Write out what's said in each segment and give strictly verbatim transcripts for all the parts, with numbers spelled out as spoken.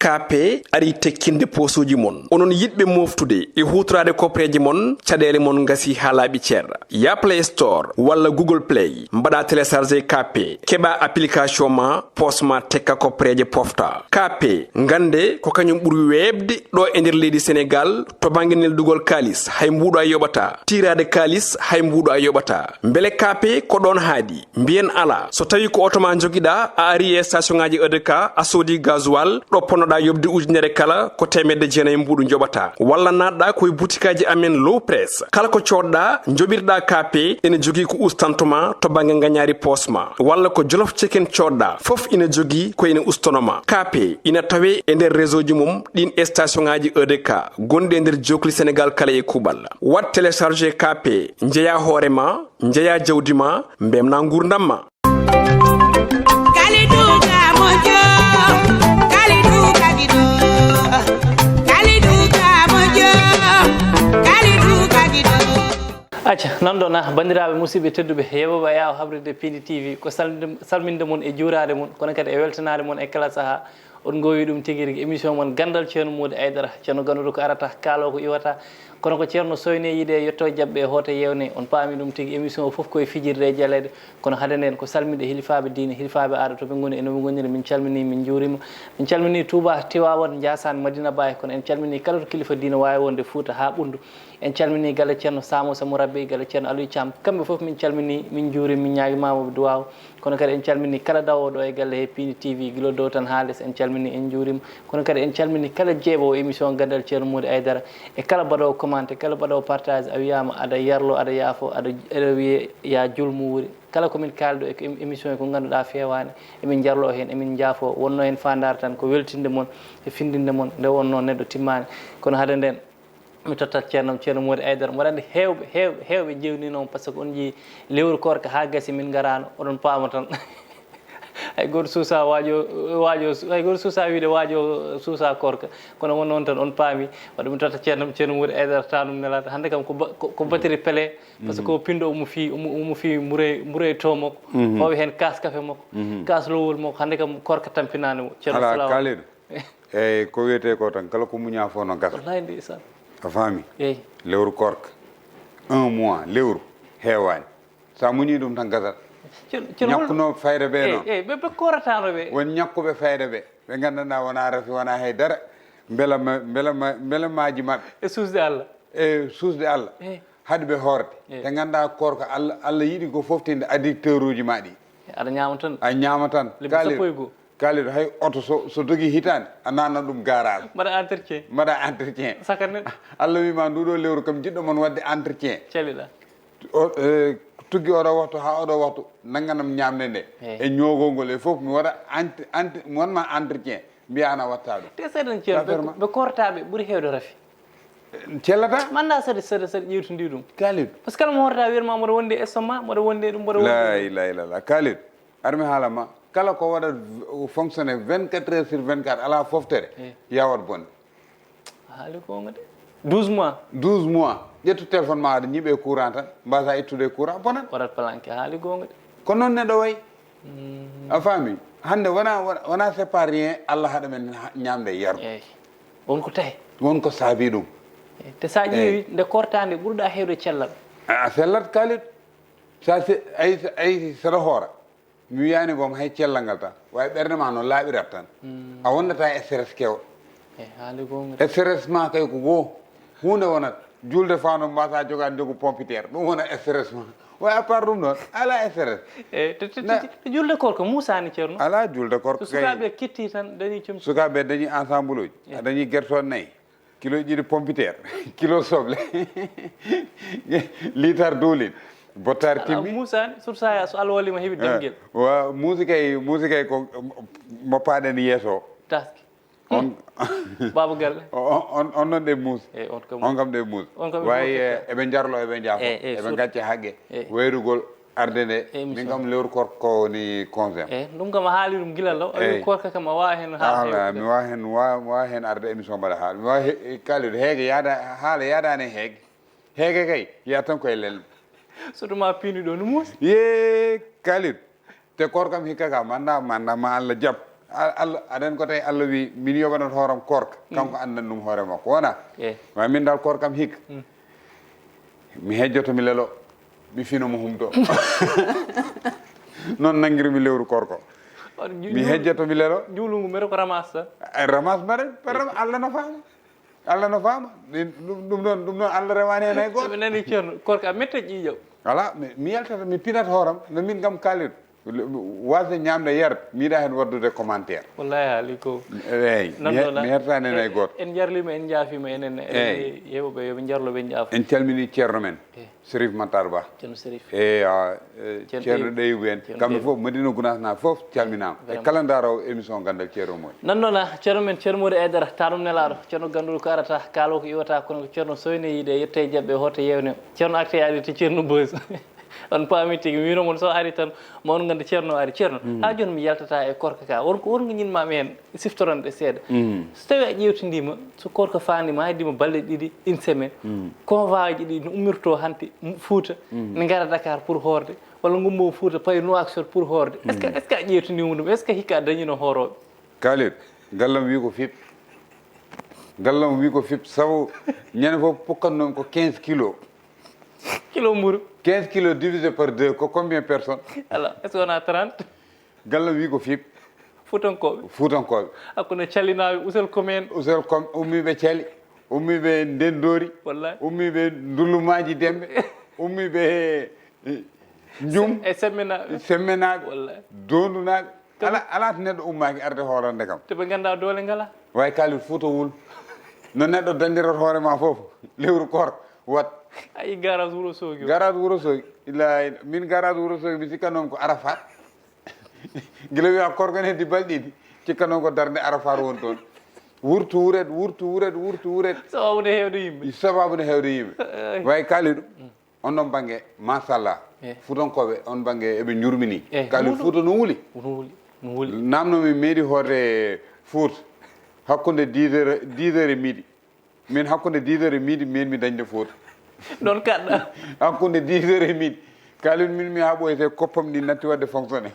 Kaape arii tekkinde poosuuji mon. Onon yiɗɓe mooftude e huutoraade kopreeje mon, caɗeele mon ngasii haa laaɓi cer. Yah Play Store walla Google Play, mbaɗaa télécharger Kaape, keɓaa application ma, poos ma tekka kopreeje pofta. Kaape, ngannde ko kañum ɓuri weeɓde ɗo e nder leydi Senegaal to bannge neldugol kaalis, hay mbuuɗo a yoɓataa. Tiiraade kaalis, hay mbuuɗo a yoɓataa. Mbele Kaape ko ɗoon haaɗi? Mbiyen alaa. So tawii ko oto ma njogiɗaa, a arii e station ŋaaji E D K, a soodii gasoil, ɗo ponnoɗaa yoɓde ujunere kala, ko teemedde jeenayi mbuuɗu njoɓataa. Walla naatɗaa ko e butikaaji amen Low Press. Kala ko coodɗaa, njoɓirɗaa Kaape, ene jogii ko ustanto ma to bannge ngañaari poos ma. Walla ko Jolof Chicken coodɗaa, fof ina jogii ko ene ustono ma. Kaape ina tawee e nder réseau ji mum ɗiin e station ŋaaji E D K gonɗi e nder jookli Senegaal kala e kuuɓal. Waɗ télécharger Kaape, njeyaa hoore ma, njeyaa jawdi ma, mbemnaa nguurndam ma. Kalidou ka moƴƴo, Kalidou ka giɗo, Kalidou ka moƴƴo, Kalidou ka giɗo. Acca, nanɗon, ah, banndiraaɓe musidɓe tedduɓe, yeɓooɓe e yaawo habride Pindi T V, ko salminde, salminde mon e juuraade mon, kono kadi e weltanaade mon e kala sahaa. On ngoowi ɗum tigi rigi, émission mon Ganndal Ceerno Moodi Aydara. Ceerno Ganduɗo ko arata, kaaloo ko iwata. Kono ko Ceerno soynee yiɗee, yottoo jaɓɓee, hoota yeewnee. On paami ɗum tigi, émission o fof ko e fijirde e jaleeɗe. Kono hade ndeen ko salminde hilifaaɓe diine, hilifaaɓe aada to ɓe ngoni e no ɓe ngoniri. Min calminii, min njuuriima. Min calminii Touba, Tiwaawan, Njaasaan, Madina Baay. Kono en calminii kala to kilifa diine waawi wonde Fuuta haa Ɓunndu. En calminii galle Ceerno Samuusa Murabbi, galle Ceerno Aliou Thiam. Kamɓe fof min calminii, min njuuriima, min ñaagimaama ɓe duwaaw. Kono kadi en calminii kala dawoowo ɗo e galle he Pindi T V, gila dow tan haa les, en calminii, en njuuriima. Kono kadi en calminii kala jeeɓoowo émission Ganndal Ceerno Moodi Aydara, e kala baɗoowo commenté, kala baɗoowo partage, a wiyaama aɗa yarlo, aɗa yaafo, aɗa, aɗa wiyee yaa jul mo wuuri. Kala ko min kaaldo e ko em-, émission e ko ngannduɗaa feewaani, emin njarlo heen, emin njaafo. Wonno heen faandaare tan ko weltinde mon e findinde mon nde wonno neɗɗo timmaani. Kono hade ndeen, mi tottat ceerno am, Ceerno Moodi Aydara. Mboɗo anndi heewɓe, heewɓe, heewɓe jewninooma, par ce que on njii lewru koorka haa gasi min ngaraano, oɗon paama tan. Hay gooto suusaa waajo, waajo, hay gooto suusaa wiide waajo suusaa koorka. Kono won noon tan on paami. Waɗi mi tottat ceerno am, Ceerno Moodi Aydara, taanum nelaaɗo. Hannde kam ko ba-, ko, ko batiri pele, par ce que o pinɗo omo fii, omo, omo fii mburu e, mburu e to makko. Mhm. Foowi heen kaas kafe makko, mhm, kaas lowol makko. Hannde kam koorka tampinaani mo. Ceerno, alaa, salaam. Kalidou. Eeyi, ko wiyetee ko tan, kala ko muñaa fof no gasa. Wallaay, ndeysaan. A faami? Eeyi. Lewru koorka, un mois, lewru, heewaani. So a muñii ɗum tan, gasat. Cen-, cen-, ñakkunooɓe fayda ɓe, eeyi, noon. Eeyi, ɓe, ɓe koorataa no ɓe. Won ñakkuɓe fayda ɓe, ɓe nganndanɗaa wonaa rafi, wonaa hay dara, mbela ma-, mbela ma-, mbela maaji maɓɓe. E suusde Allah. E suusde Allah. Eeyi. Haɗi ɓe hoorde. Eeyi. Te ngannduɗaa koorka, Allah, Allah yiɗi ko foftinde addicteur uji ma ɗi. Aɗa ñaama tan. A ñaama tan. Lebbi sappo e goo. Kalidou, hay oto so, so dogii hitaande, a naatnan ɗum garage. Mbaɗa entretien. Mbaɗa entretien. Sakkanne. Allah wii ma, nduɗo lewru kam, jiɗɗo mon waɗde entretien. Caliɗa. O, e, tuggi oɗo waktu haa oɗo waktu, nannganam ñaamde nde. Eeyi. E ñoogol ngol, e fof, mi waɗa ent-, ent-, mi waɗma entretien. Mbiya ana watta ɗum. Te seeɗan ceerno, ɓe, ɓe koortaaɓe ɓuri heewde rafi. Cellata? Manda saɗa, saɗa, saɗa ƴeewtidi ɗum. Kalidou. Par ce que kala mo hoorata wiyatma mboɗo wondi e estomac, mboɗo wondi e ɗum, mboɗo wondi e ɗum. La ilaha illallah. Kalidou, armi haala ma. Kala ko waɗa v-, fonctionner vingt-quatre heures sur vingt-quatre, alaa foftere, eh, yawat bonde. A haali goonga de. Douze mois. Douze mois. Ƴettu téléphone ma, aɗa ñiiɓe e courant tan. Mbasa ittude e courant, bonan. Waɗat planqué, a haali goonga de. Ko noon neɗɗo wayi. Mm. A faami? Hannde wona, wona, wona c'est pas rien, Allah haɗa men ha-, ñaamde e yarde. Eeyi. Won ko tawi. Won ko saabi ɗum. Eeyi. Te sa ƴeewi, eeyi, nde koortaande ɓurɗa heewde cellal. A, a sellat, Kalidou. Sa se-, ay, ay saɗa hoora. Mi wiyaani boom hay cellal ngal tan. Way ɓernde ma no laaɓirat tan. Mm. A wondataa e stress kewɗo. Eeyi, haali goonga de. Stress ma kay ko goo. Huunde wonat. Julde fano mbasa jogaade njogu pompiteer. Ɗum wona stress ma. Way à part ɗum ɗoon, alaa stress. Eeyi, te, te, te, te julde koorka muusaani, ceerno. Alaa julde koorka kay. So sukaaɓe ketti tan, dañi comci. Sukaaɓe dañi ensemble uji. Eeyi. A dañi gertoon nayi. Kilo ɗiɗi pompiteer, kilo soble, liitar duulin, bottaari timmi. Muusaani, surtout so a, so Allah walliima heɓi, eh, demgel. Wa, muusi kay, muusi kay ko mo paaɗen yeeso. Taski. On, Baaba Galle. On, on, on noon ɗe muusi. Eeyi, on kam. On kam ɗe muusi. On kam. Way, eh, eɓe njarlo, eɓe njaafo. Eeyi, eeyi, eɓe ngacca haqqe. Eeyi. Wayrugol. Arde nde, émission, min kam lewru koorka ko woni congé am. Eeyi, ɗum kam a haali ɗum gila law, a wi, eeyi, koorka kam a waawa heen haala. Haala, mi waawa heen, waawa, waawa heen arde émission mbaɗa haala. Mi waawa he-, Kalidou, heege yaada, haala yaadaani e heege. Heege kay, yaha tan koye lelɗe. Soto ma piini ɗo no muusi. Yee, Kalidou. Te koor kam hikka ka manda, manda ma Allah jaɓ. Al- allah aɗen ko tawi allah wi min yoɓanat hooram korka, kanko anndan ɗum hoore makko wona. Eh. Ma min dal korkam hikka, mi hejjoto mi lelo, mi fino mo humto. Noon nangirmi lewru korko. On ju- Mi ju- hejjoto mi lelo. Juulungu mbeɗa ko ramas tan. Ay, ramas mbaɗen par exemple, allah no faama. Allah no faama. Ɗum ɗum ɗon ɗum ɗon allah rewani hen hay gooto. Mi nani ceerno korka mette ƴiiƴam. Ala mi mi yaltata mi pinata hooram no min kam kaalid. Wasde ñamde yarde mi yiɗa hen waddude commentaire. Wallahi haali ko. Eyyi mi Nan he- ɗon mi hettani hen hay gooto. En jarlima en jaafima enen. Eyyi. Yewoɓe yoɓe jarlo ɓe jaafo. En calmini ceerno men. Eh. Serif Matar Ba. Ceerno Serif. E ah, eh, Ceerno ceerno Ɗewi. Ɗeyibu en Ceerno kamɓe Ɗeyibu. Fof madina gunas na fof calminama e Vraiment. Kala darawo émission gandal ceerno moy. Nan noon a ceerno men ceerno Mody Aydara taɗum nelaɗo ceerno ganduɗo ko arata kaalo ko iwata kono ko ceerno soyne yiide yette e jaɓɓe hoto yewne ceerno acte ari to ceerno boys. On paami tigi mi wino mon so ari tan ma on ganda ceerno ari ceerno ha joni mi yaltata e korka ka wonko wonko ñinmami hen siftoranɗe seeɗa so tawi a ƴewtidima so korka fandima haydima balɗe ɗiɗi une semaine convoi ji ɗi no ummirto hante fuuta ne gara Dakar pour hoorde walla gummo fuuta payi Nouakchott pour hoorde est ce que est ce que a ƴewtidima ɗum est ce que hikka a dañino hooroɓe Kaalid, gallam wi ko fip. Gallam wi ko fip sabu ñande fof pukkat noon ko quinze kilos. Kilo mburu. Quinze kilos divisé par deux ko combien personne? Ala est ce que wona trente? Gallam wi ko fip. Fuutankoɓe. Fuutankoɓe. Hakkunde calinaɓe usel commune. Usel com ummiɓe cali, ummiɓe ndendori, Wallahi. Ummiɓe ndullumaji demɓe, ummiɓe eh, njum, E semmenaɓe. Semmenaɓe, Wallahi. Dondunaɓe. Ala ala to neɗɗo ummaki arde hoorande kam. To ɓe ganda doole ngala. Way Kaalid Fuuta wul. No neɗɗo dandirata hoore ma fof lewru koor wat. Ayi garage wuro sogi. Garage wuro sogi. Illa min garage wuro sogi mi sikkannomi ko Arafat. Gila wiya korko ne heddi balɗe ɗiɗi cikkannomi ko darde Arafat woni toon. Wurtu wuret wurtu wuret wurtu wuret. Sababu ne hewde yimɓe. Sababu ne hewde yimɓe. Way Kaalid ɗum. On ɗon bannge machallah fuutankooɓe on bannge eɓe njurmini. Kaalid Fuuta no wuli. No wuli. No wuli. Namno min meeɗi hoorde Fuuta hakkunde dix heures dix heures e midi. Min hakkunde dix heures e midi min mi dañde Fuuta. Ɗon kaɗɗa. Hakkunde dix heures e midi Kaalid min mi haa ɓoyte koppam ɗi natti waɗde fonctionné.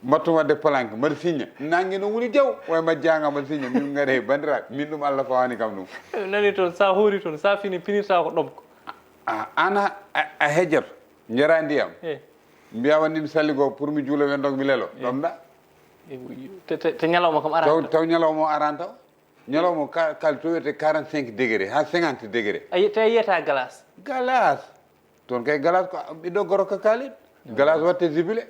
Mbattum waɗde planque mbaɗa signe. Nannge no wuli jaw way mbaɗa jaanga mbaɗa signe min ngari he banndiraaɓe min ɗum Allah fawani kam ɗum. Nani toon sa hoori toon sa fini pinirta ko ɗomko. An a hejjoto njara ndiyam mbiya wandimi salli goo pour mi juula wendok mi lelo ɗomɗa. Te ñalawma kam arata taw ñalawma o aranta o ñalawma o kali to wiyete quarante cinq degré ha cinquante degré. Te yiyata glace. Glace. Toon kay galas ko ɓiɗɗo goro ka kaalid. Galas watte jibile.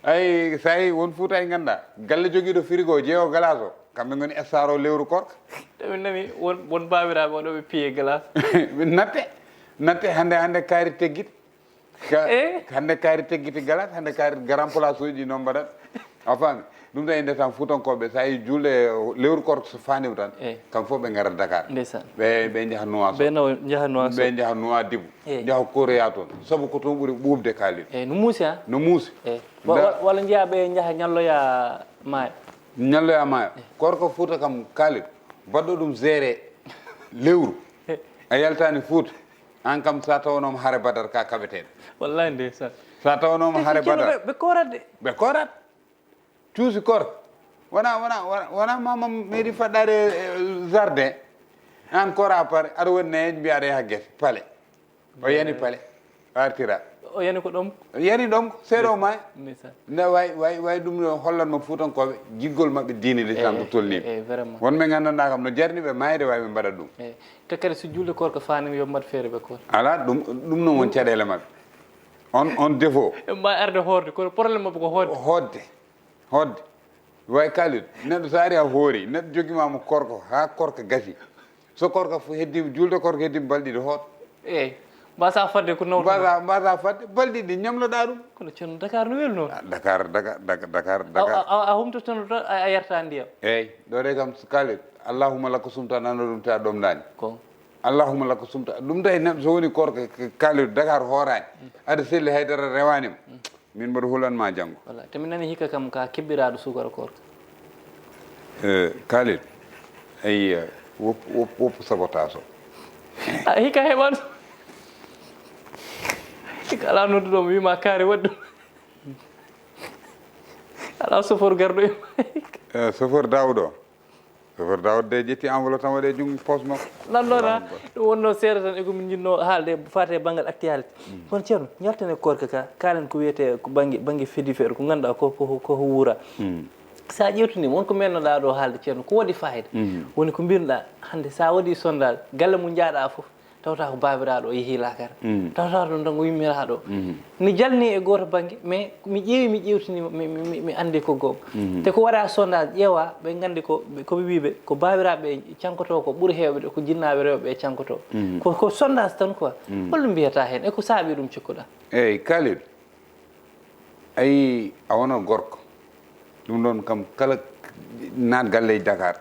Ay sayi won fuuta e ganda galle jogiiɗo frigo jeewo galas o kamɓe ngoni star o lewru korka. Tawi nani won won baabiraaɓe waɗooɓe piye galas. Natte natte hande hande kaari teggit. Ka- Eh? Hande kaari teggiti galas hande kaari grand place uji noon mbaɗat. A faami. Ɗum tan inde tan fuutankooɓe so a yii juulde lewru korko so faandiima tan kamɓe fof ɓe ngarat Dakar. Ndeysaan. Ɓe ɓe njaha Nouakchott. Ɓe nawa njaha Nouakchott. Ɓe njaha Nouadhibou. Njaha Koroya toon sabu ko toon ɓuri ɓuuɓde kaalid. Eyi no muusi ha. No muusi. Eyi walla njiya ɓe njaha ñalloya maayo. Ñalloya maayo. Korko Fuuta kam kaalid baɗɗo ɗum géré lewru a yaltaani Fuuta aan kam so a tawnoo mo hare Badar ka kaɓeteeɗo. Wallahi ndeysaan. So a tawnoo mo hare Badar. Ɓe koorat de. Ɓe koorat. Cuusi koor wona wona wona mama meeɗi faɗɗaade jardin aan koora pare aɗa woni nayeejo mbiya aɗa yaha gese pale o yani pale o artira. O yani ko ɗom. Yani ɗom seeɗa o maaya. Nde way way way ɗum no hollan ma fuutankooɓe giggol maɓɓe diine l'islam ko tolnii. Won ɓe nganndanɗaa kam no jarni ɓe maayde way ɓe mbaɗat ɗum. Te kadi so julde koor ko faanima yo mbaɗ feere ɓe koor. Alaa ɗum ɗum noon won caɗeele maɓɓe. On on défaut. Ɓe mbaawi arde hoorde kono problème maɓɓe ko hoorde. Hoodde. Hoodde. Way Kaalid neɗɗo so ari a hoori neɗɗo jogimaama korko haa korka gasi. So korka fof heddiima juulde korka heddiima balɗe ɗiɗi hoot. Eeyi. Mbasa fadde ko nawɗo. Mbasa mbasa fadde balɗe ɗiɗi ñamloɗaa ɗum. Kono ceerno Dakar no weli noon. Dakar Dakar Dakar Dakar. A humtotono tan a yarta ndiyam. Eeyi ɗo de kam Kaalid allahumma lakka sumta nano ɗum te a ɗomɗaani. Ko. Allahumma lakka sumta ɗum tawi neɗɗo so woni korka Kaalid Dakar hooraani aɗa selli haydara rewaanima. Min mboɗo hulan ma janngo. Wala te mi nani hikka kam ka kebbiraɗo sukara koorka. Eh, Khalid, ayi eh, wop wop wop sabotage o. A hikka heɓan. Hikka ala nodduɗo mi wima kaari waɗi ɗum. Alaa chauffeur garɗo e mayka. Eh, chauffeur Daouda o. Chauffeur Daouda de ƴetti enveloppe tan waɗi e junngo poos makko. Nannoɗa, ɗum wonno seeɗa tan e ko min njiɗno haalde faate e banngal actualité. Kono ceerno, njalten e korka ka, kaalen ko wiyetee ko bannge, bannge fait divers, ko ngannduɗaa ko, ko, ko, ko wuura. So a ƴeewtiniima, won ko mennoɗaa ɗo haalde ceerno, ko waɗi fayida. Woni ko mbinoɗaa, hannde so a waɗii sondage, galle mo njahɗaa fof, tawata ko baabiraaɗo o yehii laakara. Tawata ɗum tan ko yummiraaɗo o. Mi jalni e gooto bannge, mais mi ƴeewi, mi ƴeewtini, mi, mi, mi, mi anndi ko goonga. Te ko waɗa sondage, ƴeewa, ɓe nganndi ko, ko ɓe wii ɓe, ko baabiraaɓe cankotoo ko ɓuri heewɓe, ko jinnaaɓe rewɓe ɓe cankotoo. Ko, ko sondage tan quoi. Holɗum mbiyata heen? E ko saabi ɗum cikkuɗa? Eeyi, Kalidou, a yii, a wonat gorko. Ɗum ɗoon kam, kala naat galleeji Dakar.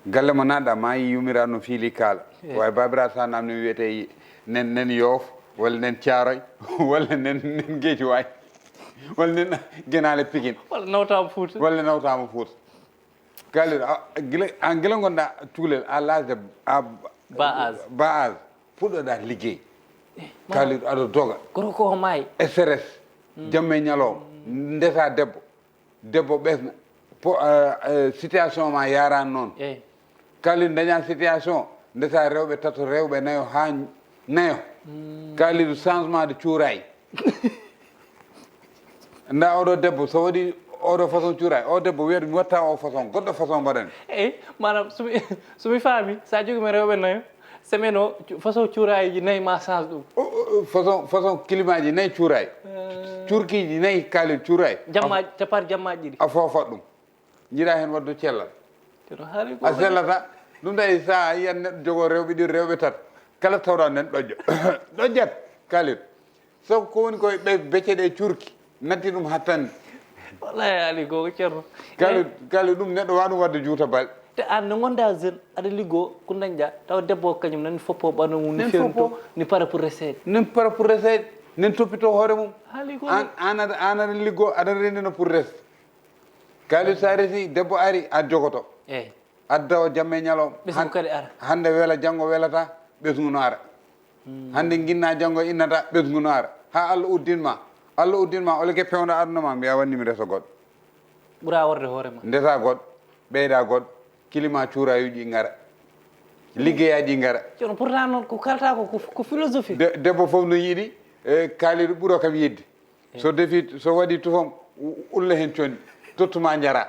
Galle mo naatɗa, ma yii yummiraaɗo no fiili kaala. Way baabiraaɗo sa namni mi wiyetee nen, nen Yoof, walla nen Caaroy, walla nen, nen Geejuwaay, walla nen Genaale Pikin. Walla nawtaama Fuuta. Walla nawtaama Fuuta. Kalidou, a, gila, an gila ngonɗa cukalel, à l'âge de, à Bas âge. Bas âge, puɗɗoɗa liggey. Kalidou, aɗa doga. Gorko ko maayi. Stress, jamma e ñalawma, ndesa debbo. Debbo ɓesna, po, eh, eh, situation ma yarani noon. Eeyi. Kalidou daña situation, ndesa rewɓe tato, rewɓe nayo ha nayo. Kalidou changement de cuuraay. Nda oɗo debbo, so waɗi oɗo façon cuuraay, o debbo wiyata mi watta o façon, goɗɗo façon mbaɗani. Eeyi, maanaam somi, somi faami, sa jogima rewɓe nayo, semaine o, façon cuurayiji nayi ma change ɗum. O, o, façon, façon climat ji nayi cuuraay. Cuurkiji nayi Kalidou cuuraay. Jamma, te par jammaji ɗiɗi. A foofat ɗum. Jiɗa heen waɗde cellal. Ceerno haali ko. A sellata. Ɗum tawi sa yiyat neɗɗo jogo rewɓe ɗiɗi, rewɓe tato. Kala tawɗa nen ɗoƴƴo. Ɗoƴƴat, Kalidou. So ko woni koye ɓe becce ɗe cuurki, natti ɗum hattande. Wallahi haali ko, ceerno. Kalidou, Kalidou, ɗum neɗɗo wawa ɗum waɗde juuta balɗe. Te an nde ngonɗa jeune, aɗa liggo ko dañɗa, tawa debbo o kañum nani foppo ɓanno mum, ni fewndo, ni para pour resede. Ni para pour resede, nen toppito hoore mum. Haali ko. An, an aɗa, an aɗa liggo, aɗa rendina pour resde. Kalidou, sa resi, debbo ari, a jogoto. Eyi. Adda o jamma e ñalawma. Ɓesngu kadi ara. Hannde wela, janngo welata, ɓesngu no ara. Hannde nginna, janngo innata, ɓesngu no ara. Ha Allah uddin ma. Allah uddin ma, ole ke pewɗo aduna ma, mbiya wanni mi resa goɗɗo. Ɓura worde hoore ma. Ndesa goɗɗo, ɓeyda goɗɗo, kilima cuurayuji ngara. Liggeyaji ngara. Kono pourtant noon ko kalta ko, ko, ko philosophie. De, debbo fof no yiɗi, e Kalidou ɓuro kam yidde. So defi, so waɗi tufam, u-, ulla heen conndi, tottuma njara.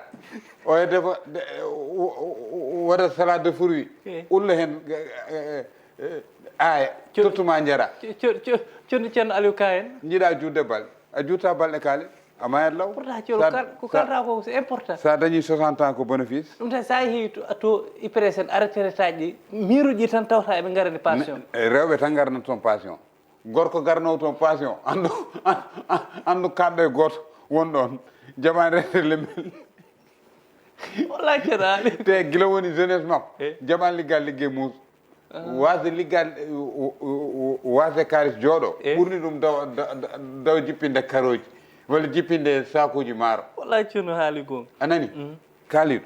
O hedde ko, de-, o-, o-, o-, waɗa salade de fruit, eh, ulla heen, eh, eh, eh, aaya, co-, tottuma njara. Co-, co-, co-, conndi Ceerno Aliou Ka en. Njiɗa juutde balɗe. A juutta balɗe kaale, a mayat law. Pourtant, Ceerno, sa-, kal-, ko sa-, kalta ko, c'est important. Sa dañi soixante ans ko bénéfice. Ɗum tan, sa yehi to, to I P R S en, arrêté retraite ji, miiruji tan tawta eɓe ngarani pension. Ne-, eh, rewɓe tan ngarnata toon pension. Gorko garnowo toon pension, anndu, anndu kaɗɗo e gooto won ɗoon, jaɓani retraite lemmel. Wallahi ceerno haali. Te gila woni jeunesse makko, eh, jaɓani liggal liggey muuso. Ah. Wasde liggal, eh, o-, o-, o-, wasde kaalis jooɗo, eh, ɓurni ɗum daw, daw, daw, daw jippinde karooji, walla jippinde sakuuji maaro. Wallahi ceerno haali goonga. A nani? Mm. Kalidou,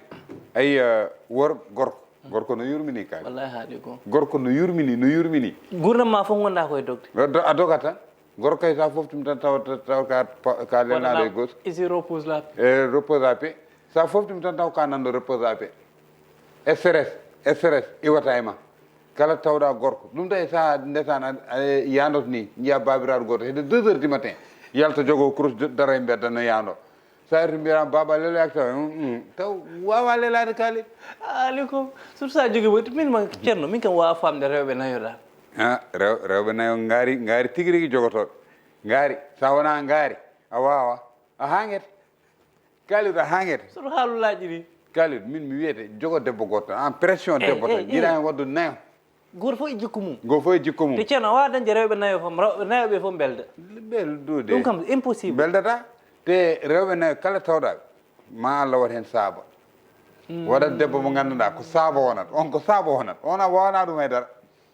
ayi, eh, wor-, gorko. Gorko no yurmini kaali. Wallahi haali ko. Gorko no yurmini, no yurmini. Gurdam ma fof gonda koye dogde. A do-, a dogat tan. Gorko kay sa foftuma tan tawa, tawa ka, ka lelnaɗo e goto. Ici repose la paix. E repose la paix. Sa foftuma tan tawa ka nanɗo repose la paix. Stress, stress iwata e ma. Kala tawɗa gorko. Ɗum tawi sa ndesan a, a yandoto ni, jiya babiraɗo goto hedde deux heures du matin. Yalta jogo kurus dara e mbedda no yando. Sa arti mbiyata baba lelo yakta, mm, mm, taw wawa lelade kaali. Ali ko surtout sa jogi mo min ma ceerno min kam wawa famde rewɓe nayo dal. Ah, rew, rewɓe nayo ngaari, ngaari tigi rigi jogotoɓe. Ngaari, sa wona ngaari a wawa. A hangete. Kalidou a hangete. Surtout haalu laaƴi ni. Kalidou min mi wiyete jogo debbo goto tan. En pression debbo tan. Jiɗa hen waddu nayo. Gooto fof e jikku mum. Gooto fof e jikku mum. Te ceerno a wawa dañde rewɓe nayo fof, rewɓe nayo ɓe fof belda. Beldude. Ɗum kam impossible. Beldata. Te rewɓe nayo kala tawɗa ma Allah waɗ hen saaba. Waɗat debbo mo ganduɗa ko saaba wonat. On ko saaba wonat. On a wawna ɗum haydara.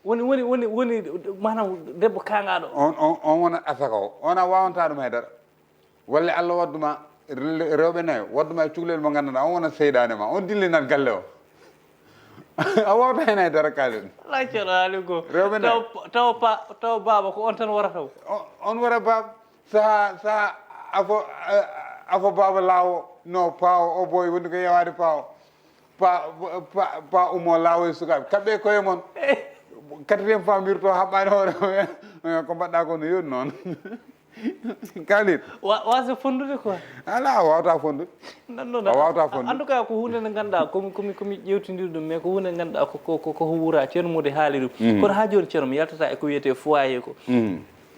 Woni woni woni woni manam debbo kangaɗo. On on on wonat asaka o. On a wawanta ɗum haydara. Walla Allah wadduma rewɓe nayo, wadduma e cukalel mo ganduɗa on wonat seyɗane ma, on dillinat galle o. A wawta hen hay dara kalen. Wallay ceerno haali ko. Rewɓe nayo. Taw taw pa taw baaba ko on tan warata o. On wara baaba. Saha saha afo afo baaba laawo no paawo o boy woni ko yewaade paawo. Pa pa pa ummo laawo e sukaaɓe kaɓɓe koye mon. Quatrième fois mbirto haɓɓaani hoore ko mbaɗɗa ko no yoni noon. Kalit. Wasa fondude quoi. Ala a wawata fondude. Nanno a wawata fondude. En tout cas ko hunde nde ganduɗa komi komi komi ƴewtidiri ɗum mais ko hunde nde ganduɗa ko ko ko wuura ceerno modi haali ɗum. Kono ha joni ceerno mi yaltata e ko wiyete foyer ko.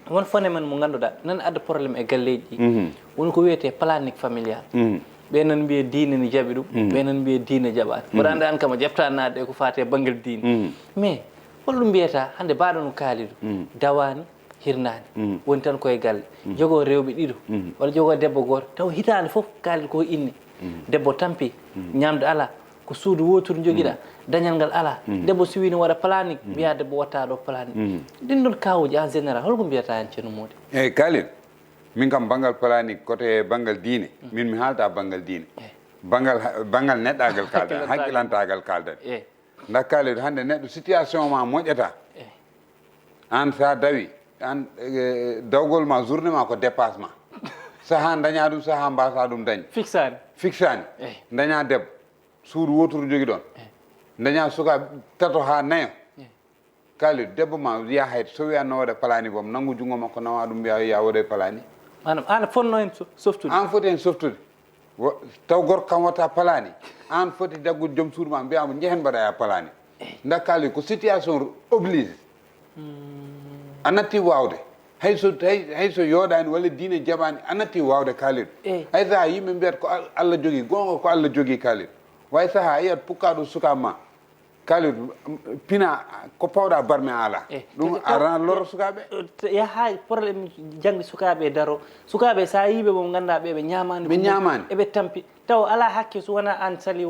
Won phénomène mo ganduɗa nan adda problème e galleji ɗi. Woni ko wiyete planning familial. Ɓe nan mbiye diine ne jaɓi ɗum. Ɓe nan mbiye diine jaɓani mboɗa andi an kam a jaɓta nadde e ko fate banggal diine. Mais holɗum mbiyata hande baɗo no kaalidu dawani hirnani woni tan koye galle. Jogo rewɓe ɗiɗo walla jogo debbo goto taw hitande foof kaalidu ko inni. Debbo tampi ñamde ala ko suudu woturu jogiɗa. Dañal ngal ala. Debbo siwino waɗa planning mbiya debbo watta ɗo planning. Ɗin ɗon kawuji en général holko mbiyata hen ceerno modi? Eyyi kalin, min kam banngal planning côté banngal diine min mi haalta banngal diine. Banngal banngal neɗɗagal kaldan haqqilantagal kaldan. Nda kalin hannde neɗɗo situation ma moƴƴata. An sa dawi an dawgol ma journée ma ko dépassement. Saha daña ɗum saha mbasa ɗum dañ. Fixani. Fixani. Daña debbo suudu woturu jogi ɗon. Daña suka tato ha nayo. Kali debbo ma wiya hay so wiya no waɗa palani bom nangu jungo makko nawa ɗum wiya ya waɗa palani. Manam an fonno hen softude. An foti hen softude. Taw gorko kam wata palani. An foti daggude joom suudu ma mbiyama jehen mbaɗa ya palani. Nda kali ko situation oblige. A natti wawde. Hay so hay so yoɗani walla diine jaɓani a natti wawde kaliɗo. Hay saha yimɓe mbiyata ko allah jogui gonga ko allah jogui kaliɗo. Way saha yiyat pukkaɗo suka ma kaliɗo pina ko pawɗa barme ala. Ɗum arana loro sukaɓe. Yaha problème jangde sukaɓe daro sukaɓe sa yiɓe mo ganduɗa ɓe ɓe ñamani ɓe ñamani eɓe tampi taw ala hakke so wona an sali.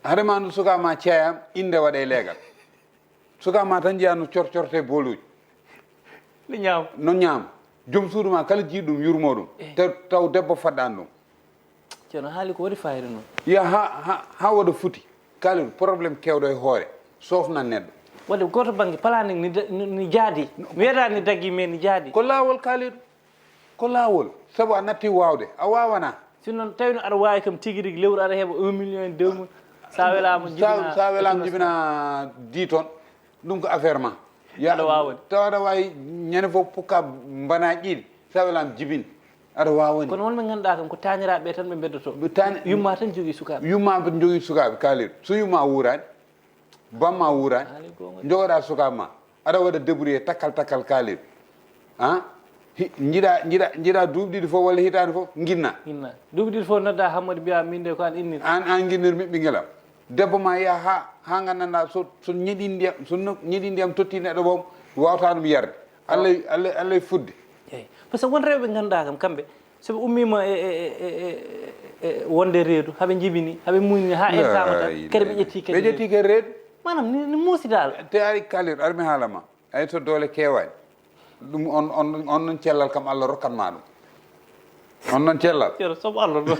Haɗema no suka ma ceeyam inde waɗe leegal. Suka ma tan jiya no corcorte boluji. No ñaama. No ñaama. Joom suudu ma kala jiiɗo ɗum yurmo ɗum. Taw debbo fadɗani ɗum. Ceerno haali ko waɗi fayida noon. Iya ha ha ha waɗa futi. Kalidu problème kewɗo e hoore sofnan neɗɗo. Waɗi goto bangge planning ni jaadi. Mi wiyata ni daggi mais ni jaadi. Ko laawol kalidu. Ko laawol sabu a natti waawde a waawana. Sinno tawino aɗa waawi kam tigi rigi lewru aɗa heɓa un million deux mille sa welaama jibina sa welaama jibina dix tonnes. Ɗum ko affaire ma. Aɗa waawi taw aɗa waawi ñande fof pukka mbana ƴiiɗi sa welaama jibin. Aɗa waawani kono wonɓe ngannduɗaa kam ko taaniraaɓe tan ɓe mbeddoto. Yumma tan jogii sukaaɓe yumma tan jogii sukaaɓe kaalir so yumma wuuraani. Bamma wuuraani. Jogoɗa suka ma aɗa waɗa débrouillé takkal takkal kaalir. A jiɗa jiɗa jiɗa duuɓi ɗiɗi fof walla hitaani fof ginna. Ginna duuɓi ɗiɗi fof nodda hammadi mbiya min de ko an inni an an ginnir mi ɓingelam. Debbo ma yaha ha ha nganndanɗa so so ñeɗi ndiyam so ñeɗi ndiyam totti neɗɗo ɓom wawata ɗum yarde. Allah Allah Allah fudde. Eyi par ce que won rewɓe ngannduɗa kam kamɓe soɓe ummima e wonde reedu haɓe jibini haɓe muynini ha en samata kadi ɓe ƴetti kadi ɓe ƴetti kadi reedu. Manam ni muusidal. Te ari kalir armi haalama ay to doole kewani. Ɗum on on on non cellal kam allah rokkat ma ɗum. On non cellal ceero soɓo allah ɗo.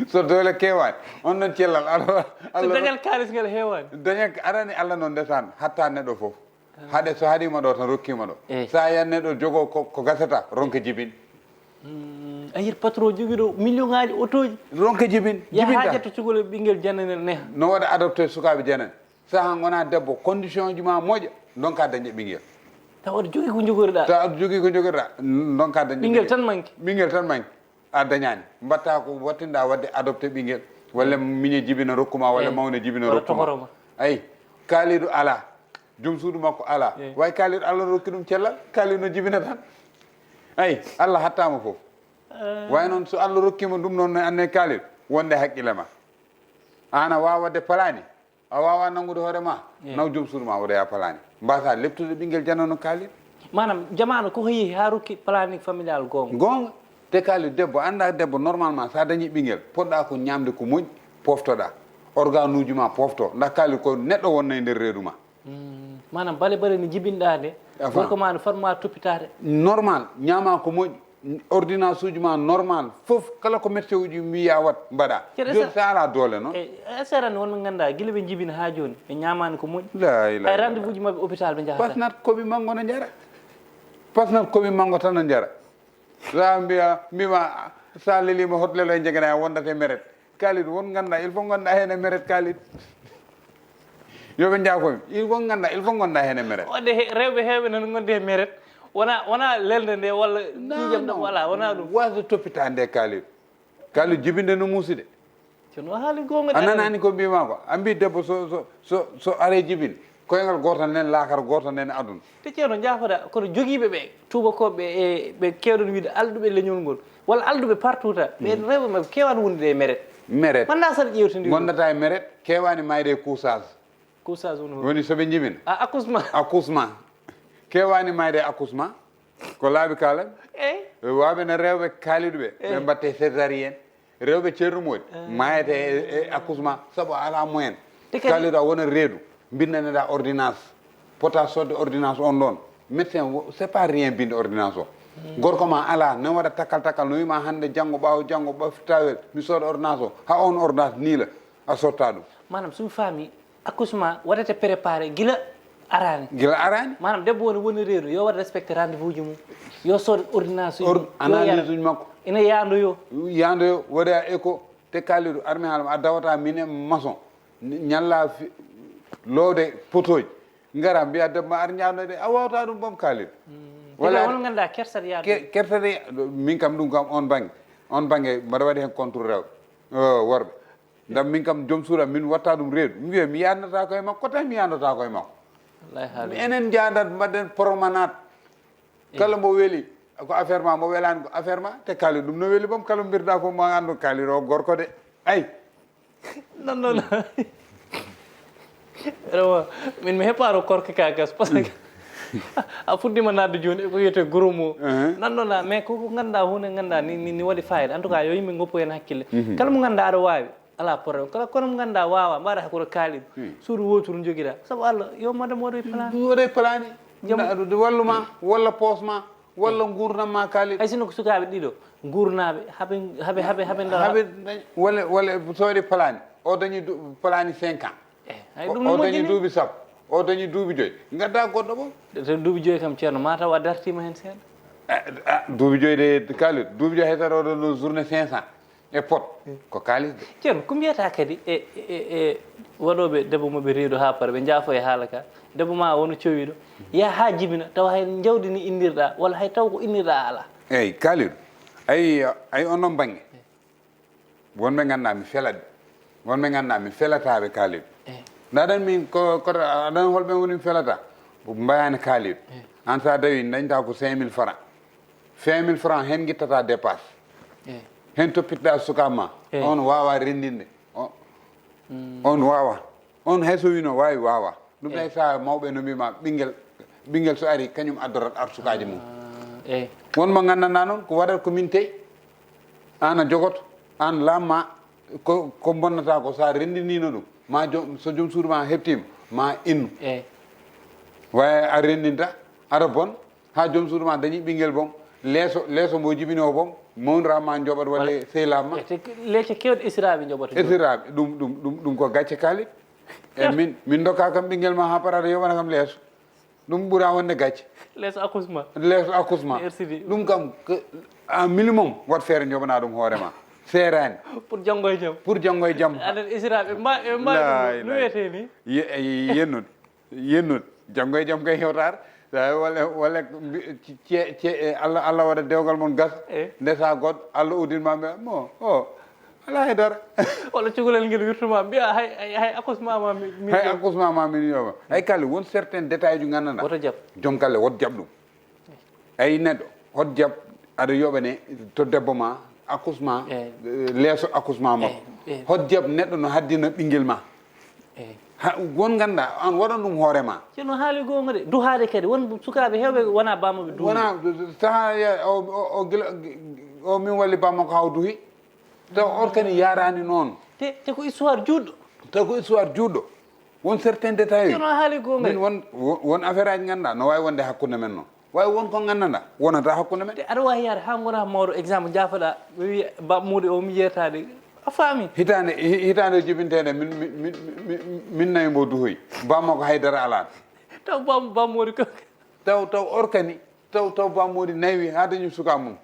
So doole kewani on non cellal allah so allah dañal kalis ngal hewani dañal arani allah noon ndesan hatta neɗɗo fof. Haɗe so haɗima ɗo tan rokkima ɗo sa yanne ɗo jogo ko gasata ronka jibin. A yiyat patron jogiɗo million ngaji otoji ronka jibin. Yaha jetta cugol e ɓinguel jananel neha no waɗa adopté sukaɓe janani. Saha gona debbo condition ji ma moƴa donka dañde ɓinguel. Taw aɗa jogui ko jogoriɗa taw aɗa jogui ko jogoriɗa donka dañde ɓinguel tan manque ɓinguel tan manque. A dañani mbatta ko wattinɗa wadde adopté ɓinguel walla miñe jibina rokkuma walla mawne jibina rokkuma. Ayi kalidu ala. Joom suudu makko ala way kalidu allah rokki ɗum cellal kalidu no jibina tan. Ayi allah hattama foof. Way noon so allah rokkima ɗum noon no anne kalidu wonde haqqille ma. An a wawa wadde palani. A wawa nangude hoore ma naw joom suudu ma oɗo ya palani mbasa leptude ɓinguel janano kali. Manam jamanu koko yeehi ha rokki planning familial gonga gonga. Te kali debbo anda debbo normalement sa dañi ɓinguel poɗɗa ko ñamde ko moƴƴi poftoɗa organe uji ma pofto nda kali ko neɗɗo wonna e nder reedu ma. Manam bale bale ni jibinɗa nde gorko ma no fatma toppitade normal ñama ko moƴƴi. Ordonnance uji ma normal fof kala ko médecin uji mbiya wat mbaɗa. Joni sa ala doole noon. E serani wonɓe ganduɗa guila ɓe jibina ha joni ɓe ñamani ko moƴƴi. Hay rendez-vous ji mabɓe hôpital ɓe jahata pasnat koɓi manngo no jara. Pasnat koɓi manngo tan no jara. Sa mbiya mbima Sa lelima hotlelo e jegana a wondate meret. Kalidou, won ganda il faut gonda hene meret, Kalidou. Yo ɓe jaafomi, il faut ganda il faut gonda hene meret. Wadde he- rewɓe heewɓe nana gondi he meret, wona wona lelde nde walla piijam ɗam wala wona ɗum. Waso toppita nde, Kalidou. Kalidou, jibinde no muusi de. Kono haali gonga. A nanani ko mbima ko, a mbi debbo so so so so are jibin, koyngal gotal nen, lakar gotal nen aduna. Te ceerno, jaafoɗa, kono jogiiɓe ɓe tuubakooɓe ɓe, e ɓe keewɗon wiide alɗuɓe leñol ngol walla alɗuɓe partout ta, ɓen rewɓe maɓɓe keewani wondude e meret. Meret. Manda saɗa ƴeewtindiri ɗum. Gondata e meret, keewani mayde e couchage. Couchage woni hoɗum? Woni so ɓe njibina. A accouchement. Accouchement. Keewani mayde e accouchement. Ko laabi kala. Eyi. Waɓe no rewɓe kaaliɗuɓe, ɓe mbatte césarienne. Rewɓe ceerno moodi mayete e e accouchement sabu a ala moyen. Te kadi- Kaaliɗo a wona reedu, mbindaneɗa ordonnance, pota sodde ordonnance on ɗon. Médecin, c'est pas rien binde ordonnance o. Gorko ma ala, nan waɗa takkal takkal, no wima hande janngo, ɓaawo janngo, ɓafta wel, mi sooda ordonnance o. Ha on ordonnance ni la, a sotta ɗum. Maanaam, suñu faami, accouchement waɗete préparé gila arani. Gila arani. Maanaam, debbo woni woni reedu, yo waɗa respecté rendez-vous ji mum, yo sood ordonnance uji, Or- yo yara. Analyse uji makko. Ina yaandoyo. Yaandoyo, waɗa écho, te Kalidou, armi haala ma, a dawata minen maçon, ñalla fi- loowde potoji, ngara mbiya debbo ma ar ñaanoyde, a wawata ɗum boom, Kalidou. Wala wala won ganda kersat yaade. Ke- kertade, min kam ɗum kam on bange, on bange mbaɗa waɗi hen contre rewɓe, o, worɓe. Ndam min kam joom suuɗam, min watta ɗum reedu. Mi wiya mi yaadnata koye makko, ko tawi mi yaadnata koye makko? Wallahi haali. Enen njaadat mbaɗen promenade. Kala mo weli ko affaire ma, mo welani ko affaire ma. Te Kalidou, ɗum no weli boom, kala mo mbirda fof mo anndu Kalidou o gorko de. Ay. Non, non, non. Vraiment, min mi heɓaano korka ka gas, parce que a fuddima nadde jooni e ko wiyete gros mot. Nanndona, mais koko ngannduɗaa, huunde ngannduɗaa ni, ni, ni waɗi fayida. En tout cas, yo yimɓe ngoppu heen hakkille. Kala mo ngannduɗaa aɗa waawi, alaa problème. Kala kono mo ngannduɗaa waawaa, mbaɗa hakkunde kaalin. Suudu wooturu njogiɗaa. Sabu Allah, yo madame waɗoy plan. Waɗoy plan. Jam- Na- wallu ma, walla poos ma, walla nguurnam ma, Kalidou. Hay sinno ko sukaaɓe ɗiɗo, nguurnaaɓe, haɓe, haɓe, haɓe, haɓe ndawa. Haɓe dañ-, walla, walla so waɗi plan, o dañi du- plan cinq ans. Eh, hay O- ɗum no o dañi moƴƴini. Duuɓi sappo, o dañi duuɓi joyi. Ngadda goɗɗo boom. Te duuɓi joyi kam, ceerno, ma taw a dartiima heen seeɗa. Ah, ah, duuɓi joyi de, Kalidou, duuɓi joyi hay tan oɗon no journée cinq cents e pot. Ko kaalis de. Ceerno, ko mbiyata kadi e, e, e, e waɗooɓe debbo mo ɓe reedu haa para, ɓe njaafo e haala ka. Debbo ma wona cowiiɗo, yaha haa jibina, tawa hay jawdi ni innirɗa, walla hay taw ko innirɗa alaa. Eyi, Kalidou, ayi, ayi on ɗon bannge. Wonɓe ngannduɗaa mi felat ɓe. Wonɓe ngannduɗaa mi felataa ɓe, Kalidou. Eh. Ndaɗen min ko, ko, aɗan holɓe woni mi felata? Mbayani Kalidou. Eh. An sa dawi dañta ko cinq mille francs. Cinq mille francs heen ngittata dépasse. Eh. Heen toppitɗa suka ma. Eh. On waawa renndinde. O- On waawa. On hay so wino waawi waawa. Ɗum tawi sa mawɓe no mbima ɓinngel, ɓinngel so ari kañum addorat arsukaji mum. Eyi. Won mo nganndanɗa noon ko waɗat ko min tey. An a jogoto, an laamma ko, ko bonnata ko sa renndinino ɗum. Ma joom, so joom suudu ma heɓtima, ma innu. Eyi. Way a renndinta, aɗa bon, ha joom suudu ma dañi ɓinngel boom, leeso, leeso mo jibini o boom, mawnira ma joɓat walle sehilaaɓe ma. Leece kewɗe esiraaɓe joɓata. Esiraaɓe, ɗum, ɗum, ɗum, ɗum ko gacce Kalidou. E min, min dokka kam ɓinngel ma ha parata yoɓana kam leeso. Ɗum ɓura wonde gacce. Leeso accouchement. Leeso accouchement. Merci. Ɗum kam, ko, en minimum, wat feere joɓana ɗum hoore ma. Seerani. Pour janngo e jam. Pour janngo e jam. Aɗa esiraaɓe ma, ɓe mbawi ɗum. No wiyete ni? Ye- e- yennude. Yennude. Janngo e jam kay hewtaare. Sa walla, walla mbi- ce- ce- e Allah, Allah waɗa dewgal mon gasa. Eh. Ndesa goɗɗo, Allah udin ma mbiya, mo, o, alaa e dara. Walla cukalel ngel wirtuma, mbiya hay, hay, hay accouchement ma mi, mi Hay accouchement ma min yoma. Hay kala won certains détails ju nganndanɗa. Woto jab. Joom galle, woto jab ɗum. Ay neɗɗo, hot jab aɗa yoɓane to debbo ma, accouchement, eh, leeso accouchement makko. Eh, eh. Hot jab neɗɗo no haddina ɓinngel ma. Eh. Ha, won ngannduɗa, an waɗan ɗum hoore ma. Ceerno haali goonga de, duhaade kadi, won sukaaɓe heewɓe wona bammaɓe duhi. Wona, saha ya- o, o, o gila, o min walli bammakko haw duhi. Taw on kadi yaaraani noon. Te, te ko histoire juutɗo. Taw ko histoire juutɗo. Won certains détails. Ceerno haali goonga. Min won, won affaire aji ngannduɗa no waawi wonde hakkunde men noon. Waawi won ko nganndanɗa wonata hakkunde men. Te aɗa waawi yaade haa ngona mawɗo, exemple, jaafoɗa, ɓe wiya bammuuɗo o mi yeetaade. A faami? Hitaande, hi- hitaande o jibinteende min, min, min, min, min nawi mbo duhoy. Bammakko haydara alaa. Taw bam- bammuuɗo ko Taw, taw orkani, taw, taw bammuuɗo nawi haa dañi suka mum.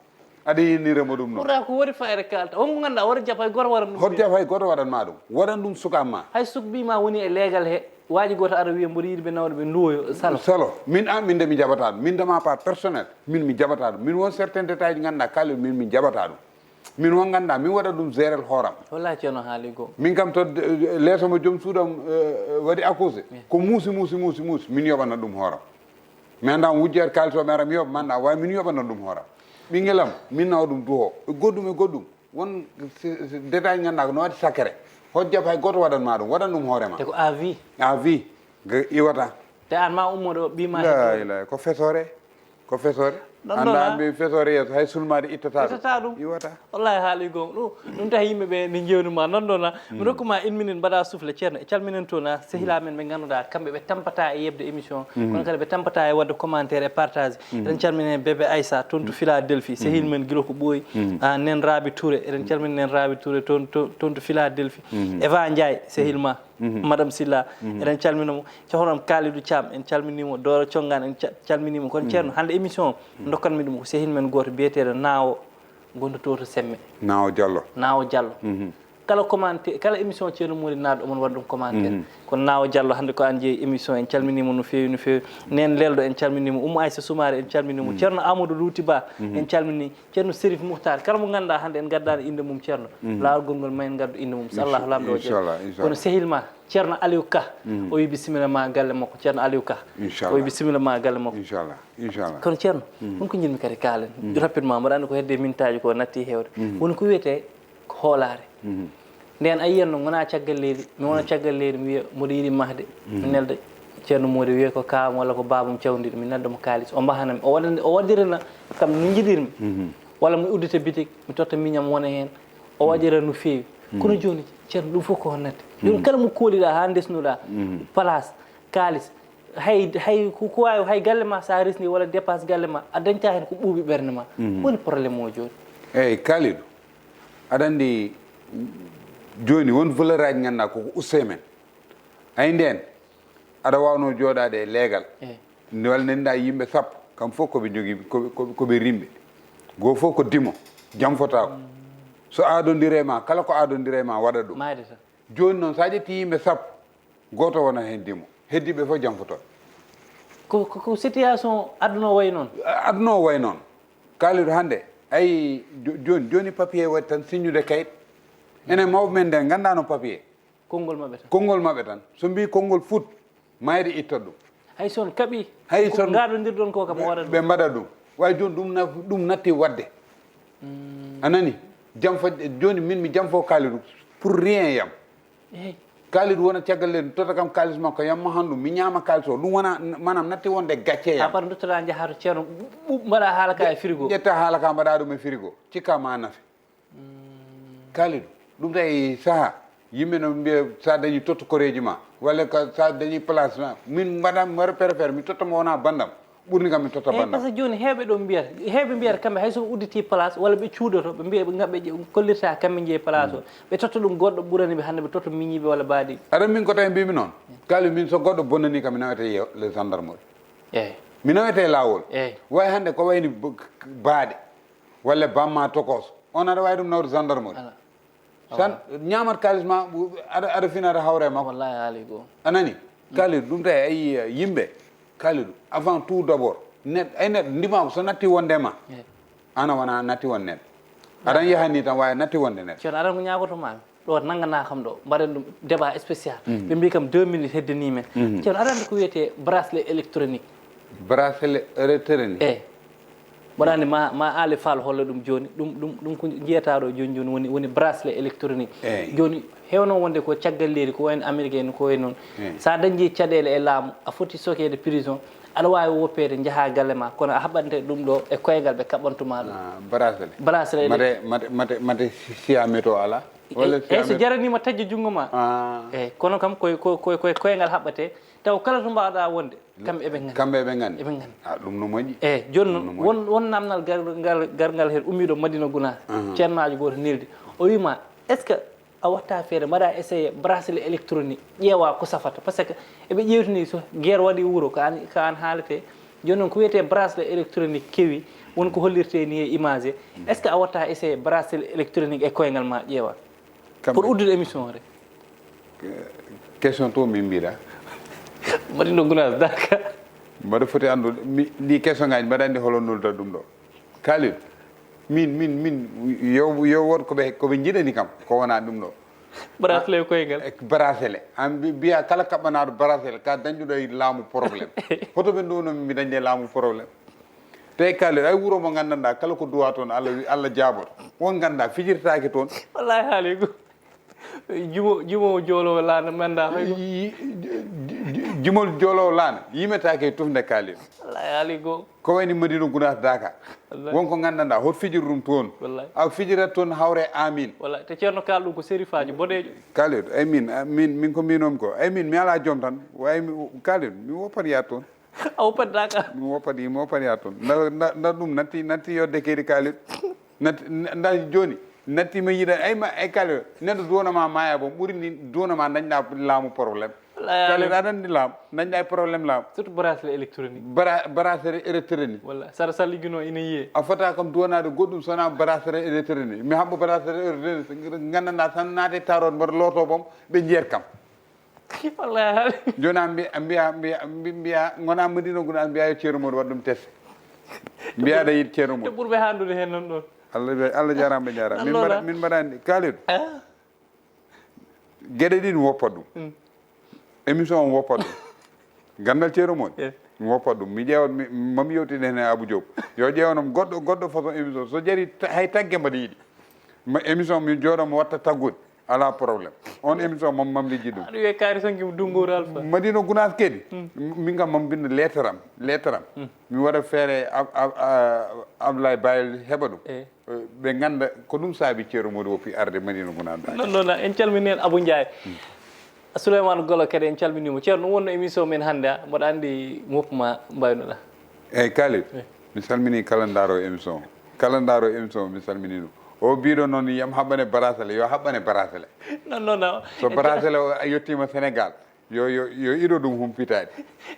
Aɗa yinniremo ɗum noon. Pourtant ko woni fayre kalta. Wonko ngannduɗaa wota jaf hay gooto waɗan ɗum. Hot jaf hay gooto waɗan ma ɗum. Waɗan ɗum suka ma. Hay sukɓi ma woni e leegal he. Waaji gooto ara wiya mboɗo yiɗi ɓe nawde ɓe nduwoyo salo. Salo. Min an min de mi jaɓata ɗum. Min de ma part personnel. Min mi jaɓata ɗum. Min won certain détail ji ngannduɗaa kala min mi jaɓata ɗum. Min won ngannduɗaa min waɗa ɗum gérel hooram. Wallahi ceerno haali goo. Min kam to leeso mo joom suudam waɗi accouché. Ko muusi muusi muusi muusi min yoɓana ɗum hooram. Mi annda on wujjeede kaalis o mi ara mi yoɓa mi annda way min yoɓanan ɗum hooram. Ɓinngel am min nawa ɗum duho e goɗɗum e goɗɗum won détail ngannduɗaa ko no waɗi sacré. Hot jaf hay gooto waɗan ma ɗum waɗan ɗum hoore ma. Te ko à vie. À vie. Ga iwata. Te an ma ummo ɗo ɓi ma. La ilaha ko fesore. Ko fesore. Annda an mbi fesore yeeso hay sulmaade ittata ɗum. Ittata ɗum. Iwata. Wallahi haali gom ɗum ɗum tahi yimɓe ɓe ne jewni ma non ɗona mi rokku ma une minute mbaɗa souffle ceerno e calminen toon a sehila men ɓe ngannduɗaa kamɓe ɓe tampata e yeɓde émission kono kadi ɓe tampata e waɗde commentaire e partage eɗen calmini heen bébé Aissa toon to Philadelphie sehil men gila ko ɓooyi a nen Rabi Touré eɗen calmini nen Rabi Touré toon to toon to Philadelphie Eva Ndiaye sehil ma madame Silla eɗen calmina mo cohram Kalidou Thiam en calminimo Doro Congan en ca- calminimo kono ceerno hannde émission o ndokkanmi ɗum ko sehil men gooto biyeteeɗo Naawo gonɗo to to semme Naawo Diallo. Naawo Diallo. Kala commenté kala émission Ceerno Moodi Naat omon waɗa ɗum commentaire. Kono Naawo Diallo hannde ko an jeeyi émission en calminima no feewi no feewi. Nen Lelɗo en calminima Oumou Aissa Soumaré en calminima Ceerno Amadou Louti Ba en calmini Ceerno Serif Mouhtar kala mo ngannduɗaa hannde en ngaddaani innde mum Ceerno. Laawol gongol ma en ngaddu innde mum so Allahu Laamɗo o jaɓi. Kono sehil ma Ceerno Aliou Ka o wi bisimilla ma galle makko Ceerno Aliou Ka. O wi bisimilla ma galle makko. Inchallah. Inchallah. Kono ceerno, ɗum ko njiɗmi kadi kaalen rapidement mboɗo anndi ko hedde mintaaji ko natti heewde. Woni ko wiyetee ko hoolaare. Ndeen a yiyan no ngonaa caggal leydi, mi wona caggal leydi mi wiya mboɗo yiɗi mahde, mi nelda ceerno Moodi wiya ko kaawam walla ko baabam cawdiiɗo, mi nelda mo kaalis o mbahanami, o waɗani o waɗirana kam no njiɗirmi, walla mi uddita bitik mi totta miñam wona heen, o waɗira no feewi. Kono jooni ceerno ɗum fof ko honnate. Jooni kala mo kooliɗaa haa ndesnuɗaa place, kaalis, hay hay ko ko wawi hay galle ma sa resni walla dépense galle ma a dañta hen ko ɓuuɓi ɓernde ma woni problème o joni. Eyyi Kalidou, aɗa andi joni won valeur aji ganduɗa koko uste men. Ay nden aɗa wawno joɗade e leegal. Walla nanɗa yimɓe sappo kam fof koɓe jogui koɓe rimɓe, goo fof ko dimo, janfotako. So adodire ma kala ko adodire ma waɗa ɗum. Joni noon sa ƴetti yimɓe sappo, goto wona hen dimo, heddiɓe fof janfotoɓe. Ko ko situation aduna o wayi noon. Aduna o wayi noon. Kalidou hande ayi joni joni papier waɗi tan signude kayit. Enen mawɓe men nden ganda no papier. Konngol maɓɓe tan. Konngol maɓɓe tan. So mbi konngol foot mayde itta ɗum. Hay son kaɓi hay son gaɗodirɗon ko kam waɗa ɓe mbaɗa ɗum. Way joni ɗum ɗum natti wadde. A nani? Janfo joni min mi janfo Kalidou pour rien yam. Kalidou wona caggal leydi mi totta kam kalis makko yamma han ɗum mi ñaama kalis o ɗum wona manam natti wonde gacce yam. Abar duttoɗa jaha to ceerno mbaɗa haala ka e frigo. Ƴetta haala ka mbaɗa ɗum e frigo cikka ma nafi. Kalidou ɗum tawi saaha yimɓe no mbiya sa dañi totto koreji ma walla ka sa dañi place ma min mbaɗa mi waɗa préféré mi totta mo wona bandam. Ɓurni kam mi totta bandam. Par ce que joni hewɓe ɗo mbiyata hewɓe mbiyata kamɓe hayso ɓe udditi place walla ɓe cuudoto ɓe mbiya ɓe kollirta kamɓe jeeyi place o ɓe totta ɗum goɗɗo ɓurani ɓe hande ɓe totta miñiɓe walla baadiɓe. Aɗa min ko tawi mbimi noon kali min so goɗɗo bonnani kam mi nawete le gendarmerie. Eyyi. Mi nawete lawol. Eyyi. Way hande ko wayni baaɗe walla bamma tokos on aɗa wawi ɗum nawde gendarmerie. San ñamat kalis ma aɗa aɗa fina aɗa hawre makko. Wallahi haali goo. A nani? Kalidou ɗum tawi a yii yimɓe. Kalidou avant tout d'abord neɗɗo ay neɗɗo ndimako so natti wonde ma. Ana wona natti won neɗɗo. Aɗan yahani tan wawi natti wonde neɗɗo. Ceerno aɗan ko ñagoto mami ɗo nanggana kam ɗo mbaɗen ɗum débat spécial. Ɓe mbi kam deux minutes heddani men. Ceerno aɗa andi ko wiyete bracelet électronique. Bracelet électronique. Eyyi. Mboɗa anndi ma ma Ali Fall holla ɗum jooni ɗum ɗum ɗum ko jiyata ɗo jooni jooni woni woni bracelet électronique. Jooni hewno wonde ko caggal leydi ko wayno Amérique en ko wayno noon. So a dañi caɗeele e laamu a foti sokeede prison aɗa waawi woppeede njaha galle ma kono a haɓɓante ɗum ɗo e koyngal ɓe kaɓɓantuma ɗum. Bracelet. Bracelet. Mate mate mate mate siya méto ala. Walla siya méto. Eyi so jaranima taƴƴa junngo ma. Eyi kono kam koye koye koye koyngal haɓɓate taw kala to mbaɗa wonde. Kamɓe eɓe nganndi. Kamɓe eɓe nganndi. Eɓe nganndi. A ɗum no moƴƴi. Eyi jooni noon won won namnal garngal garngal heen ummiiɗo Madina Gunaas. Ceernaajo gooto neldi o wiima est ce que a watta feere mbaɗa essayé bracelet électronique ƴeewa ko safata par ce que eɓe ƴeewtini so guerre waɗi wuro ko an ko an haalete Jooni noon, ko wiyetee bracelet électronique kewi, won ko hollirtee ni e image. Est-ce que a watta essayé bracelet électronique e koyngal ma, ƴeewa? Pour uddude émission o de. Question to min mbiɗa. Mbaɗi no Gunaas Daaka. Mbaɗa foti anndude, mi, ɗi question ngaji mbaɗa anndi holo nulda ɗum ɗo. Kalidou, min, min, min, yo, yo wood ko ɓe, ko ɓe njiɗani kam, ko wona ɗum ɗo. Bracelet koyngal. E bracelet. An mbi-, mbiya kala kaɓɓanaaɗo bracelet, ka dañɗuɗo e laamu problème. Hoto ɓe nduwno mi dañde laamu problème. Te Kalidou, ay wuro mo nganndanɗaa, kala ko duwa toon, Allah wi-, Allah jaaboto. Won ngannda, fijirtaake toon. Wallahi haali ko. Jumo, jumo joolowo laana manda fay ko. Yi-, yi-, jumol joolowo laana, yimetaake e tufnde Kalidou. Wallahi haali ko. Ko wayni Madina Gunaas Daaka. Wallahi. Won ko nganndanɗaa, hot fijir ɗum toon. Wallahi. A fijirat toon hawre amin. Wallahi. Te Ceerno Kaal ɗum ko serifaaji boɗeejo. Kalidou, ay min, a, min, min ko mbiinomi ko. Ay min, mi alaa joom tan. Way mi, Kalidou, mi woppat yaat toon. A woppat Daaka. Mi woppat, mi woppat yaat toon. Nda, nda, nda ɗum natti, natti yodde keydi Kalidou. Natti, nda jooni, natti ma yiɗa, ay ma, ay Kalidou, neɗɗo duwano ma maaya boom, ɓuri ni duwano ma dañɗa laamu problème. Wallahi. Kalidou, aɗa anndi laamu, dañɗa e problème laamu. Surtout bracelet électronique. Bra-, bracelet électronique. Walla, sara salligino ina yiyee. A fota kam duwanaade goɗɗum so wonaa bracelet électronique. Mi haɓɓa bracelet électronique, nganndanɗaa tan naate taroot mboɗo looto boom, ɓe njeer kam. Wallahi. Jooni a mbiya, mbiya, mbiya, mbi-, mbiya, ngona Madina Gunaas, mbiya yo Ceerno Modi waɗ ɗum test. Mbiya aɗa yiɗi Ceerno Modi. Te ɓurɓe handude heen noon ɗoon. Allah, Allah jaaraama, ɓe jaaraama. Min mbaɗa, min mbaɗa anndi. Kalidou. Ah. Geɗe ɗiɗi mi woppat ɗum. Mm. Émission o mi woppat ɗum. Ganndal Ceerno Modi. Eh. Mi woppat ɗum. Mi ƴeewa, mi, mami yewtide heen e Abou Diop. Yo ƴeewanam goɗɗo, goɗɗo façon émission. So jarii ta-, hay tagge mbaɗa yiɗi. Ma émission mi jooɗo mi watta taggude. Alaa problème. On émission mam, mam lijji ɗum. Aɗa wiya kaari sanki mo Dunngooru Alpha. Madina Gunaas kadi. Hmm. M-, min kam mam binda lettre am. Lettre am. Hmm. Mi waɗa feere Ab-, Ab-, a-, Abdoulaye Bayel heɓa ɗum. Eh. Eh, ɓe ngannda ko ɗum saabi Ceerno Modi woppi arde Madina Gunaas Daaka. Non, non, non, en calmini heen Abou Ndiaye. Hmm. Souleymane Golo kadi en calminiima. Ceerno, ɗum wonno émission men hannde, a, mboɗo anndi moppu ma mbaynoɗa. Eyyi, Kalidou, eh, mi salmini kala ndaaro émission. Kala ndaaro émission, mi salmini ɗum. O biiɗo noon, yam haɓɓane bracelet, yo haɓɓane bracelet. Non, non, non. So bracelet o yettiima Sénégal, yo, yo, yo iɗo ɗum humpitaade.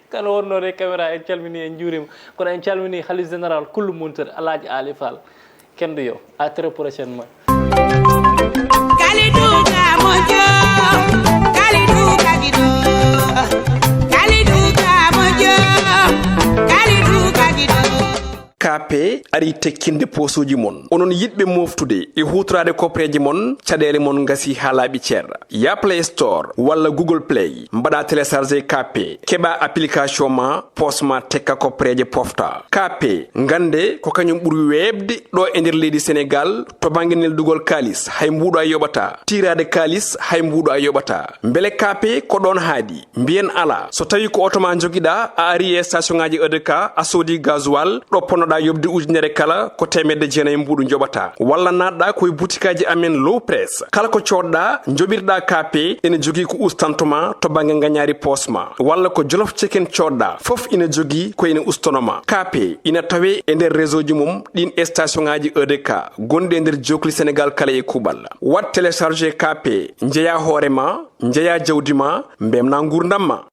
Kala wonnoɗo e caméra, en calmini, en njuurima. Kono en calmini Khalife Général Kullu Muntir, Alhaji Ali Fall. Kendo yo. À très prochainement. Kalidou ka moƴƴo, Kalidou ka giɗo, Kalidou ka moƴƴo, Kalidou ka giɗo. Kaape arii tekkinde poosuuji mon. Onon yiɗɓe mooftude e huutoraade koppareeji mon, caɗeele mon ngasii haa laaɓi cer. Yah Play Store walla Google Play, mbaɗaa télécharger Kaape, keɓaa application ma, poos ma tekka koppareeje pofta. Kaape, ngannde ko kañum ɓuri weeɓde ɗo e nder leydi Senegaal, to bannge neldugol kaalis, hay mbuuɗu a yoɓataa. Tiiraade kaalis, hay mbuuɗu a yoɓataa. Mbele Kaape ko ɗoon haaɗi? Mbiyen alaa. So tawii ko oto ma njogiɗaa, a arii e station ŋaaji E D K, a soodii gasoil, ɗo ponnoɗaa yoɓde ujunere kala, ko teemedde jeenayi mbuuɗu njoɓataa. Walla naatɗaa ko e butikaaji amen Low Press. Kala ko coodɗaa, njoɓirɗaa Kaape, ene jogii ko ustantoo ma to bannge ngañaari poos ma. Walla ko Jolof Chicken coodɗaa, fof ina jogii ko ene ustanoo ma. Kaape ina tawee e nder réseau ji mum ɗiin station ŋaaji E D K gonɗi e nder jookli Senegaal kala e kuuɓal. Waɗ télécharger Kaape, njeyaa hoore ma, njeyaa jawdi ma, mbeltinaa nguurndam ma.